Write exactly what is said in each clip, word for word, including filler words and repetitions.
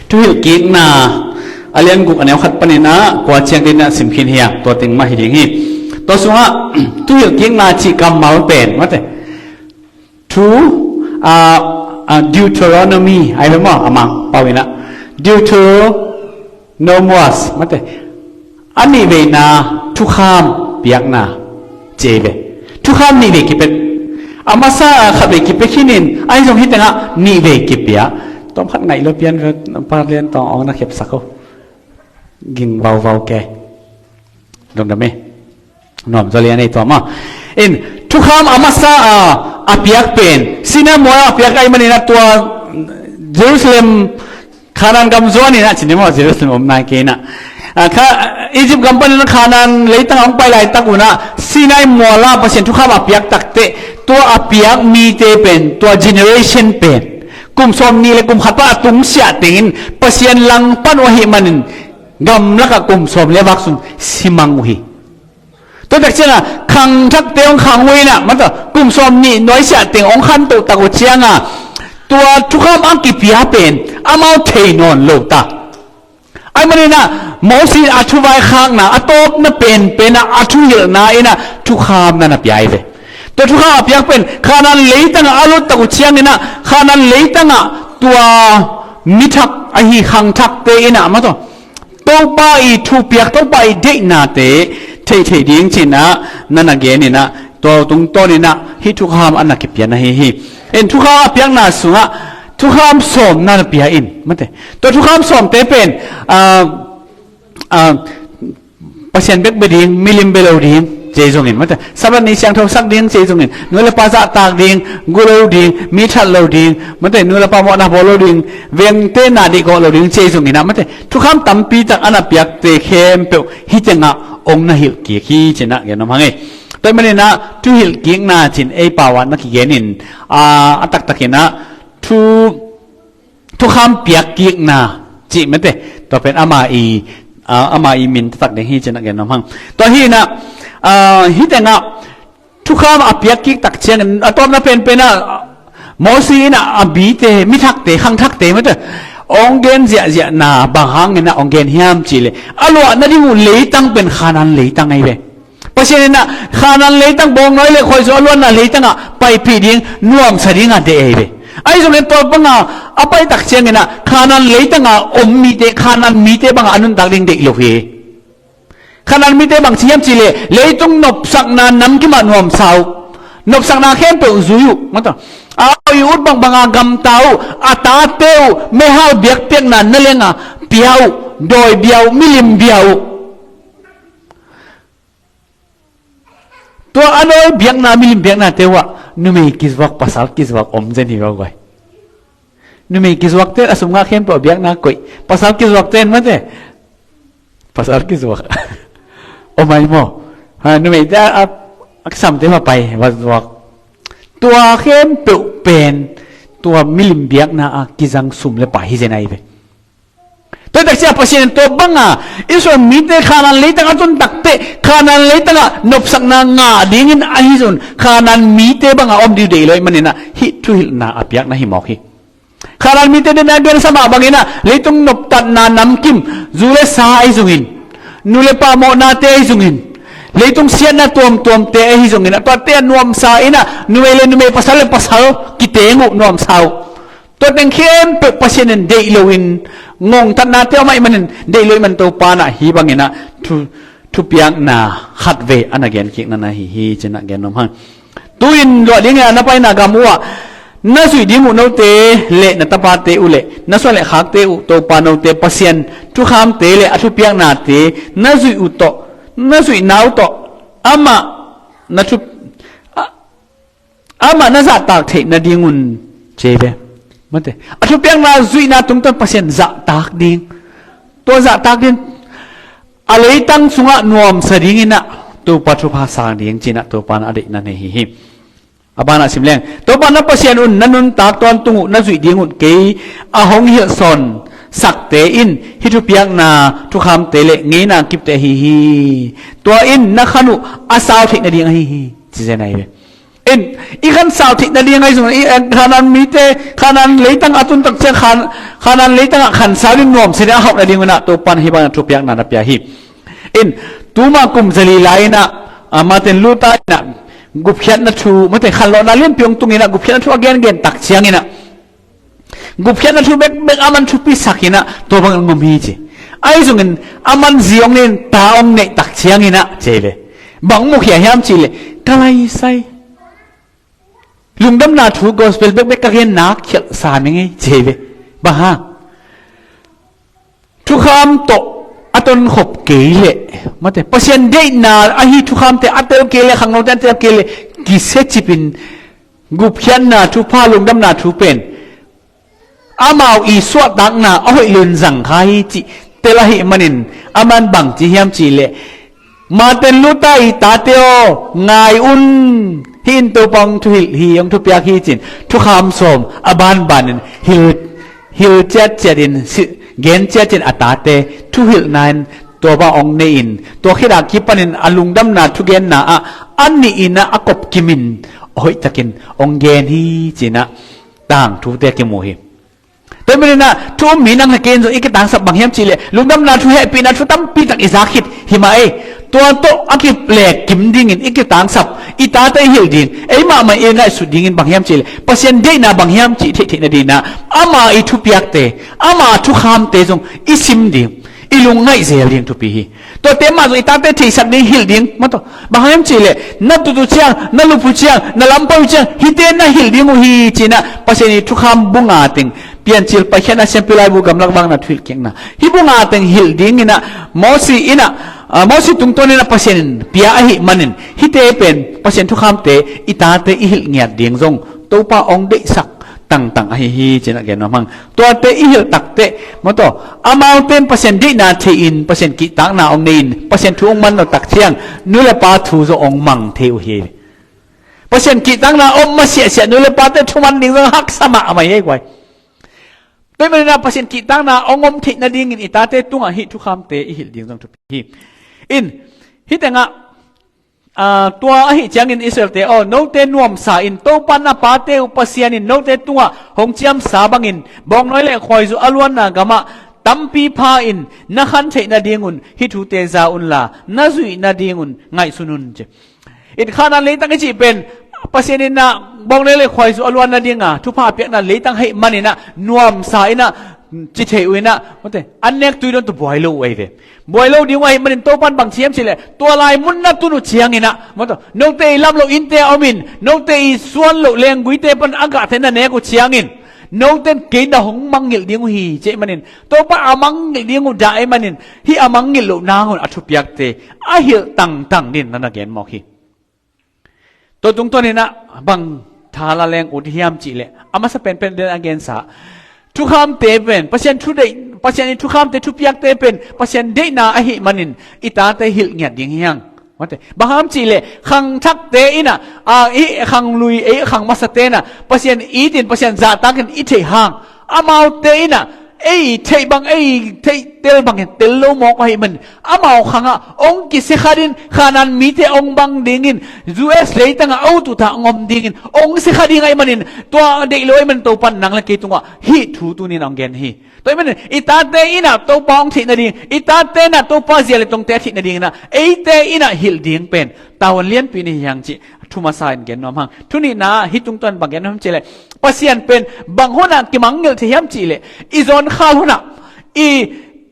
Thuhilhkikna a lian guk a neu khat panin ah kua ciang ding ah sim khin hi a, tua teng mah hi ding hi. Tua sungah thuhilhkikna cih kammal pen mate, thu, ah, ah, Deuteronomy ai ve maw, a Mangpau in ah Deuteronomos mate, a nih veina thukham piakna ci ei ve. Thukham nih vei kipia. A masa ah khat vei kipia khinin, ahi zong hih tengah nih vei kipia. Tawm khat ngaih lo pian ve, Pa Lian Tawng awng na khepsak o. Ging vauvau ke. Lungdam e. Nuam zaw lian ei tua maw. In, thukham a masa a, a piak pen Sinai mual a piak ahih manin ah tua Jerusalem, Khanaan gam zuan in ah ci ni maw, Jerusalem om nai kei in ah. Ah, kha, Egypt gam panin ah Khanaan leitang a hong pai laitak un ah Sinai mual ah Pasian thukham a piak takteh, tua a piak mite pen, tua generation pen kum sawm nih le kum khat pan a tungsiah tengin Pasian langpan uh ahih manin gamlakah kum sawm le vak sung simang uh hi. Tua tak ciangah khangthakte hong khang uh in ah, mata kum sawm nih nuaisiah teng hong khantoh tak uh ciangah tua thukham a kipia pen amau thei nawn lo ta. Ahih manin ah Moses a thuvaikhakna a tawpna penpen ah a thuhilhna in ah thukham na na pia hi ve. Tua thukham a piak pen Khanaan leitangah a lut tak uh ciangin ah Khanaan leitangah tua mithak ahi khangthakte in ah, mata Topa i thupiak, Topa i deihnate theih theih ding ci-in ah na na gen in ah, tua tungtawn in ah hih thukham a na kipia na hi hi. In, thukham a piakna sungah thukham sawm na na pia in, mate. Tua thukham sawmte pen, ah, ah, Pasian bek bia ding, milim bia lo ding ci ei zongin, mate. Sabbath ni siangtho sak ding ci ei zongin, nu le pa zahtak ding, gu lo ding, mi that lo ding, mate, nu le pa mawhna bawl lo ding, vengte na deih gawh lo ding ci ei zongin ah, mate, thukham tampi tak a na piakte khempeuh hih tengah hong na hilh kik hi ci-in ah gen nuam hang e. Tua ahih manin ah thuhilh kikna ci-in ei pau ah na kigen in, ah, a taktak in ah thu, thukham piak kikna cih, mate, tua pen ama i, ah, ama i min taktak ding hi ci-in ah gen nuam hang. Tua hi in ah, ah, hih tengah thukham a piak kik tak ciangin a tawpna penpen ah Moses in ah a bite, mithakte, khangthakte, mate, hong gen ziahziahna bang hangin ah hong gen hiam cih leh, a luah nading uh leitang pen Khanaan leitang ahi ve. Pasian in ah Khanaan leitang, bawngnawi le khuaizu a luanna leitangah paipih ding, nuamsa dingah deih ahi ve. Ahi zongin tua bangah a pai tak ciangin ah Khanaan leitangah om mite, Khanaan mite bangah a nuntak ding deih lo hi. Khanaan mite bang ci hiam cih leh, leitung nopsakna namkim ah nuamsa uh, nopsakna khempeuh zui uh, mata, a au i ut bangbang a gamta uh, a tate uh meihal biakpiakna naleng a pia uh, dawi bia uh, milim bia uh. Tua a dawi biakna, milim biaknate uh ah numei kizuak, pasal kizuak om zen hi uh a guai. Numei kizuakte a sum ngah khempeuh a biakna koih, pasal kizuakte in, mate, pasal kizuak om ahi maw. Ha, numeite a, a, a kisamte va pai, va zuak. Tua khempeuh pen tua milim biakna a kizang sum le pai hi zen ahi ve. Tua tak ciang Pasian in tua banga Israel mite Khanaan leitang a tun takteh, Khanaan leitangah nopsakna ngah dingin ahi zong Khanaan mite banga om ding uh deih lo ahih manin ah hih thuhilhna a piakna hi mawk hi. Khanaan mite den a gen sa mah bangin ah leitung noptatna namkim, zu le sa ahi zongin, nu le pa mawhnate ahi zongin, leitung siatna tuamtuamte ahi zongin, a tuate a nuamsa in ah numei le numei, pasal le pasal kiteng uh, nuamsa uh. Tua teng khempeuh Pasian in deih loin, ngongtatnate om ahih manin deih lo ahih man Topa in ah hih bangin ah thu, thupiakna khatvei a na genkikna na hi hi ci-in ah gen nuam hang. Tu-in luah dingin a na paina gam uh ah na zuih ding uh note le na tapate uh le na suan le khakte uh Topa note Pasian thukhamte le a thupiaknate na zuih uh tawh, na zuihna uh tawh amah na thu, a, amah na zahtak theih nadingun ci hi ve. Mate. A thupiakna zuihna tungtawn Pasian zahtak ding. Tua zahtak ding a leitang sungah nuamsa dingin ah Topa thupha sang ding ci-in ah Topa in a deihna nei hi hi. A banah sim leng. Topa na Pasian un na nuntak tawntung uh na zuih ding un kei a hong hilhsawnsakte in hih thupiakna thukhamte le ngeina kipte ahi hi. Tua in na khan uh a sau theih nading ahi hi. Ci zen ahi ve. In, i khansau theih nading ahi zongin, i, eh, Khanaan mite, Khanaan leitang a tun tak ciang, Khan-, Khanaan leitang ah khansau ding nuamsa ding a hauh nading un ah Topan hih bangin thupiakna na pia hi. In, tuma kum zali lai in ah, ah, Martin Luther in ah, gupkhiatna thu, mate, khanlawhna lianpi hong tung in ah, gupkhiatna thu a gengen tak ciangin ah, gupkhiatna thu bekbek a man thupi sak in ah, tua bangin hong om hi ci. Ahi zongin, a man zi hong nei in, ta hong neih tak ciangin ah, ci hi ve. Bang mukhia hiam cih leh, ka lai sai. Lungdamna thu gospel bekbek ka gen nak khialh sa ning ei, ci hi ve. Bang hang? Thukham tawh a tonkhop kei leh, mate, Pasian deihna ahi thukhamte a tel kei leh, khangnote a tel kei leh, kisiacipin gupkhiatna thupha, lungdamna thu pen amau i suahtakna a hoih lo in zang kha hi cih tel ahih manin, a man bang ci hiam cih leh, Martin Luther i tate aw, ngai un. Hih in Topa hong thuhilh hi, hong thupiak hi ci-in, thukham sawm a banbanin hilh, hilh ciatciatin, si-, gen ciatciatin a tate thuhilhna in tua bang hong nei in, tua khit a kipanin a lungdamna thugenna ah a nih in ah a kopkimin a hoihtakin hong gen hi ci-in ah tangthute kimu hi. Tua ahih manin ah, thu um mi nang le kei in zong i kitangsap bang hiam cih leh, lungdamna thu, hehpihna thu tampi tak i za khit hi mah ei. Tua tawh a kilekkim dingin i kitangsap, i tate i hilh ding, ei mahmah i ngaihsut dingin bang hiam cih leh, Pasian deihna bang hiam cih theih theih nadingin ah, ama i thupiakte, ama thukhamte zong i sim ding, i lungngaih zel ding thupi hi. Tuate mah zong i tate theisak ding, hilh ding, maw taw. Bang hang hiam cih leh, na tut uh ciang, na lup uh ciang, na lampai uh ciang, hihte na hilh ding uh hi ci-in ah, Pasian i thukham bu nga teng, Piancil Paikhiatna, Siampi Laibu, Gamlak Vakna, Thuhilhkikna, hih bu nga teng hilh dingin ah, Mosi in ah, ah, Mosi tungtawn in ah Pasian in pia ahih manin, hihte pen Pasian thukhamte i tate i hilh ngiat ding zong Topa hong deihsak tangtang ahi hi ci-in ah gen nuam hang. Tuate i hilh takteh, maw taw, amaute in Pasian deihna thei-in, Pasian kihtakna hong nei-in, Pasian thu hong man lo tak ciang, nu le pa thu zong hong mang thei uh hi. Pasian kihtakna om masiahsiah nu le pate thu man ding zong haksa mahmah hi ei guai. Tua ahih manin ah Pasian kihtakna hong om theih nadingin i tate tungah hih thukhamte i hilh ding zong thupi hi. In, hih tengah, ah, tua ahih ciangin Israelte aw, note nuamsa in, Topa na pate uh Pasian in note tungah hong ciamsa bangin, bawngnawi le khuaizu a luanna gamah tampi pha-in na khan theih nadingun hih thute za unla, na zuih nadingun ngaihsun un ci. It Khanaan leitang i cih pen, Pasian in ah bawngnawi le khuaizu a luan nadinga thupha a piakna leitang ahih manin ah, nuamsa in ah, ci thei uh in ah, maw taw, an nek tui dawn tawh buai lo uh ahi ve. Buai lo ding uh ahih manin Topan bang ci hiam cih leh, tua lai mun na tun uh ciangin ah, maw taw, note i lam loh innte a om in, note i suan loh lengguite pan a gahte na nek uh ciangin, note in kei na hong mangngilh ding uh hi ci ahih manin, Topa a mangngilh ding uh dah ahih manin, hih a mangngilh loh nang un a thupiakte a hilh tangtang dingin na na gen mawk hi. Tua tungtawn in ah bang tha la leng ut hiam cih leh, a masa penpen den a gensa, thukhamte pen, Pasian thu deih, Pasian i thukhamte, thupiakte pen Pasian deihna ahih manin i tate hilh ngiat ding hi hang. Maw taw, bang hang hiam cih leh, khangthakte in ah, a, i khanglui, ei khang masate in ah, Pasian itin, Pasian zahtakin i theih hang, amaute in ah, ei theih bang, ei theih tel bangin tel lo mawk ahih manin, amau khangah hong kisia kha dingin, Khanaan mite hong bang dingin, U S leitangah a ut uh ta hong om dingin hong sia kha ding ahih manin, tua deih lo ahih manin Topan nang le kei tungah hih thu tuni-in hong gen hi. Tua ahih manin i tate in ah Topa hong theih nading, i tate in ah Topa zia le tongte a theih nadingin ah, eite in ah hilh ding pen tavuan lianpi na hi hang cih thu masa in gen nuam hang. Thu nihna, hih tungtawn bang gen nuam cih leh, Pasian pen bang hunah kimangngilh thei hiam cih leh, i zawnkhal hunah, i,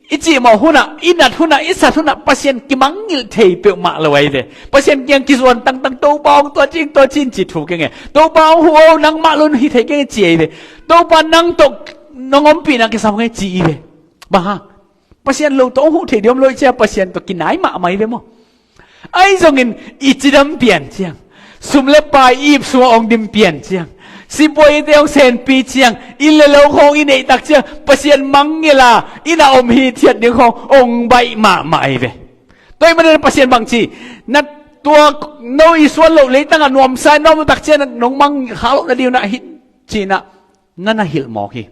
i cihmawh hunah, i nat hunah, i sat hunah Pasian kimangngilh thei peuhmah lo ahi ve. Pasian kiang kizuan tangtang, Topa hong tua cing, tua cing ci thu keng e. Topa hong huh o, nangmah lo in hi thei keng e ci ahi ve. Topa nang tawh nong ompihna kisam keng e ci hi ve. Bang hang? Pasian lo tawh hong huh thei ding om lo ahih ciang Pasian tawh kinai mahmah hi ve maw. Ahi zongin i cidam pian ciang, sum le pai i ip sungah hong dim pian ciang, sipuaite hong senpi ciang, inn le lo khawng i neih tak ciang, Pasian mangngilh a, inn ah om hithiat ding khawng hong baih mahmah ahi ve. Tua ahih manin Pasian bang ci, na tua no i suan loh leitangah nuamsa in na om tak ciang nong mangngilh kha loh nading un ah hi ci-in ah na na hilh mawk hi.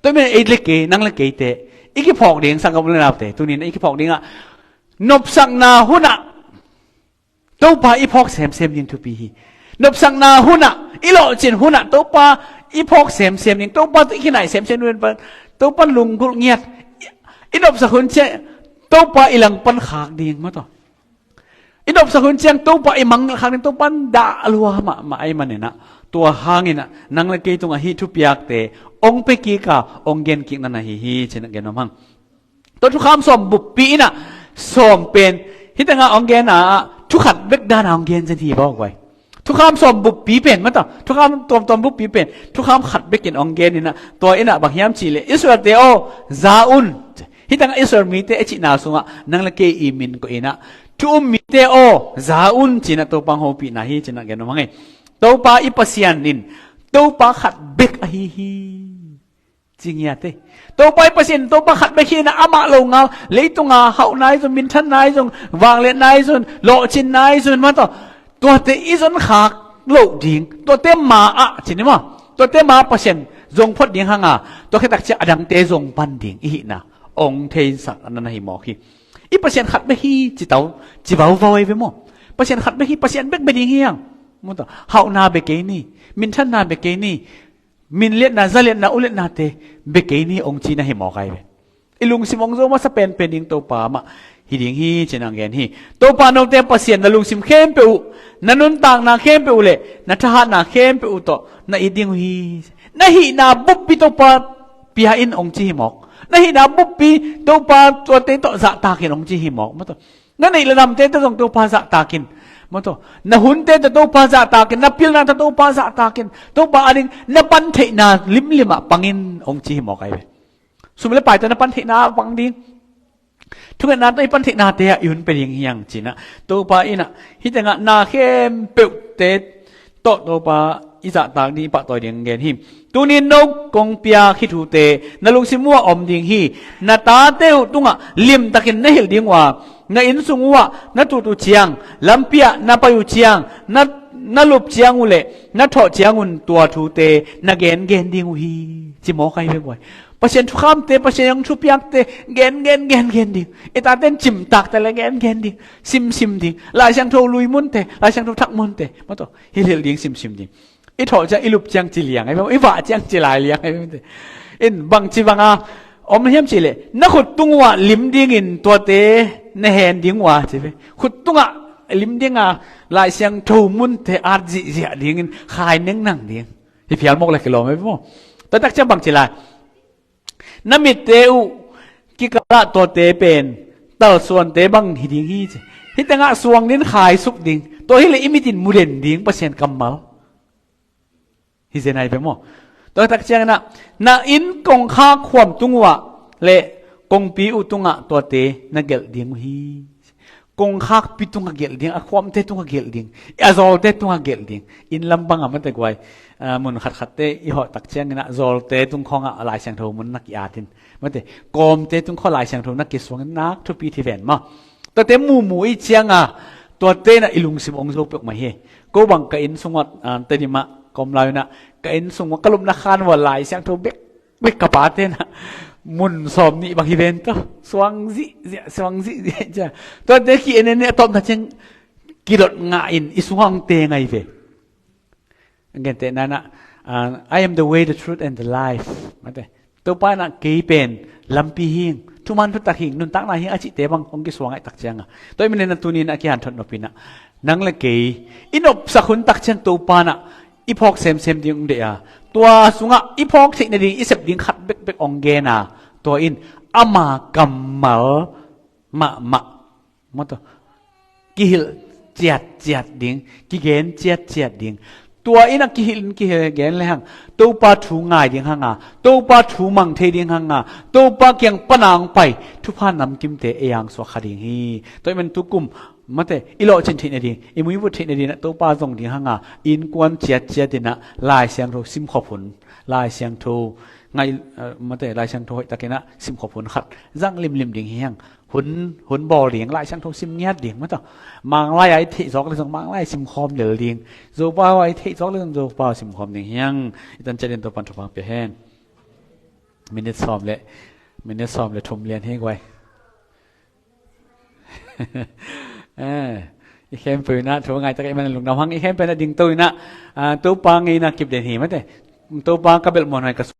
Tua ahih manin ei le kei, nang le keite, i kiphawk ding, sanggam u le naute, tuni-in i kiphawk dingah, nopsakna hunah Topa i phawk semsem ding thupi hi. Nopsakna hunah, i lawhcin hunah Topa i phawk semsem ding, Topa tawh i kinai semsem ding, Topa lunggulh ngiat. I nopsak hun ciang Topa i langpan khak ding, maw taw. I nopsak hun ciang Topa i mangngilh khak ding, Topa in dah a lua mahmah ahih maninah, tua hanginah nang le kei tungah hih thupiakte hong pia kik a, hong gen kik na na hi hi, cinah gen nuam hang. Tua thukham sawm buppi inah sawm pen, hih tengah hong gen a, thukhat bek dana hong gen zen hi bawk guai. Thukham sawm buppi pen, maw taw, thukham tuamtuam buppi pen thukham khat bekin hong gen inah, tua inah bang hiam cihleh, Israel-te aw, za un. Hih tengah Israel mite a cihna sungah nang le kei i min koih inah, thu um mite aw, za un, cinah Topa hong hopihna hi, cinah gen nuam hang ei. Topa i Pasian in Topa khat bek ahi hi, ci ngiat ei. Topa i Pasian Topa khat bek hi inah, amah longal, leitunga hauhna i zon, minthanna i zon, vangliatna i zon, lawhcinna i zon, maw taw, tuate i zon khak loh ding, tuate ma-ah, ci ni maw, tuate ma Pasian zong phot ding hanga, tua khit tak ciang a dangte zong pan ding i hihna hong theisak na na hi mawk hi. I Pasian khat bek hi, ci tau, ci vauvau ei ve maw. Pasian khat bek hi, Pasian bek bia ding hi hang, maw taw. Hauhna bia kei ni, minthanna bia kei ni, minliatna, zaliatna, uliatnate bia kei ni hong ci na hi mawk ai ve. I lungsim hong zo masa penpen ding Topa mah hi ding hi, cinah gen hi. Topa note Pasian, na lungsim khempeuh uh, na nuntakna khempeuh uh le na thahatna khempeuh uh tawh na it ding uh hi. Na hihna buppi Topa pia in hong ci hi mawk. Na hihna buppi Topa tuate tawh zahtak in hong ci hi mawk, maw taw. Na neih le namte tawh zong Topa zahtak in, maw taw. Na hunte tawh Topa zahtak in, na pilnate tawh Topa zahtak in, Topa ading na pan theihna limlimah pang in hong ci hi mawk ai ve. Sum le paite na pan theihna pang ding, thungetna tawh i pan theihnate ah i hun pia ding hi hang, cinah Topa inah hih tengah na khempeuhte tawh Topa i zahtak ding, i pahtawi ding gen hi. Tuni-in no kong piak hih thute na lungsim uhah om ding hi. Na tate uh tungah limtakin na hilh ding uh a, na inn sung uhah na tut uh ciang, lampi ah na pai uh ciang, na, na lup ciang uh le na thawh ciangun tua thute na gengen ding uh hi, ci mawk ai ve guai. Pasian thukhamte, Pasian hong thupiakte gen, gen, gen, gen ding. I taten cimtakte le gen, gen ding, simsim ding. Lai Siangtho lui munte, Lai Siangtho thak munte, maw taw, hilhilh ding, simsim ding. I thawh ciang, i lup ciang ci liang ai ve, i vah ciang ci lai liang ai ve. In bangci banga om hiam cihleh, na khut tung uhah lim dingin tuate na hen ding uh a, ci ve. Khut tungah lim dinga Lai Siangtho munte at zihziah dingin khai nengnang ding. Hi phial mawk le kilawm ai ve maw. Tua tak ciang bangci lai, na mitte uh kikalah tuate pen talsuante bang hi ding hi, ci. Hih tengah suang ding, khaisuk ding, tua hileh i mitin mu den ding Pasian kammal hi zen ai ve maw. Tua tak cianginah na inn kongkhak khuam tung uhah le kongpi uh tungah tuate na gelh ding uh hi. Kongkhakpi tungah gelh ding, a khuamte tungah gelh ding, a zawlte tungah gelh ding. Inn lam bangah, mate guai, ah, mun khatkhatte i hawh tak cianginah zawlte tung khawngah Lai Siangtho mun na ki-atin, mate, kawmte tung khawng Lai Siangtho na kisuangin nak thupi thi ven maw. Tuate mumu i cianga tuate inah i lungsim hong zo peuhmah hi. Ko bang ka inn sungah, ah, Tedim ah ka om lai unah, ka inn sungah ka lupna khan uah Lai Siangtho bek bek ka pate inah mun sawm nih bang hi ven taw, suang zihziah, suang zihziah ciah. Tuate ki-en en a tawpna ciang kidot ngah in i sungah hong teng ai ve. Gentehna inah, ah, "I am the way, the truth and the life," mate. Topa inah kei pen lampi hing, thuman thutak hing, nuntakna hing a cihte bang hong kisuang ai tak cianga, tua i minena tuni inah a kihanthot nop inah, nang le kei i nopsak hun tak ciang Topa inah i phawk semsem ding hong deih a, tua sungah i phawk theih nading, i sep ding khat bekbek hong gen a, tua in ama kammal mahmah, maw taw, kihilh ciatciat ding, kigen ciatciat ding. Tua inah kihilh in kigen le hang Topa thu ngai ding hanga, Topa thu mang thei ding hanga, Topa kiang pana hong pai thupha namkimte ei hong suak kha ding hi. Tua i men tukum, mate, i lawhcin theih nading, i muivut theih nading inah Topa zong ding hanga, innkuan ciatciat inah Lai Siangtho simkhop hun, Lai Siangtho ngai, eh, mate, Lai Siangtho hoih tak inah simkhop hun khat zang limlim ding hi hang. Hun, hun bawl ding, Lai Siangtho sim ngiat ding, maw taw. Manglai a i theih zawk le zong Manglai simkhawm lel ding. Zopau a i theih zawk le zong Zopau simkhawm ding hi hang. I tan ciat in Topan thupha pia hen. Minute sawm le, minute sawm le thum lian hi guai. Eh, I khempeuh in ah thu ngai tak i man lungdam hang. I khempeuh in ah dingto in ah, ah, Topa ngeina kip den hi mate. Topa ka belh muanhuai ka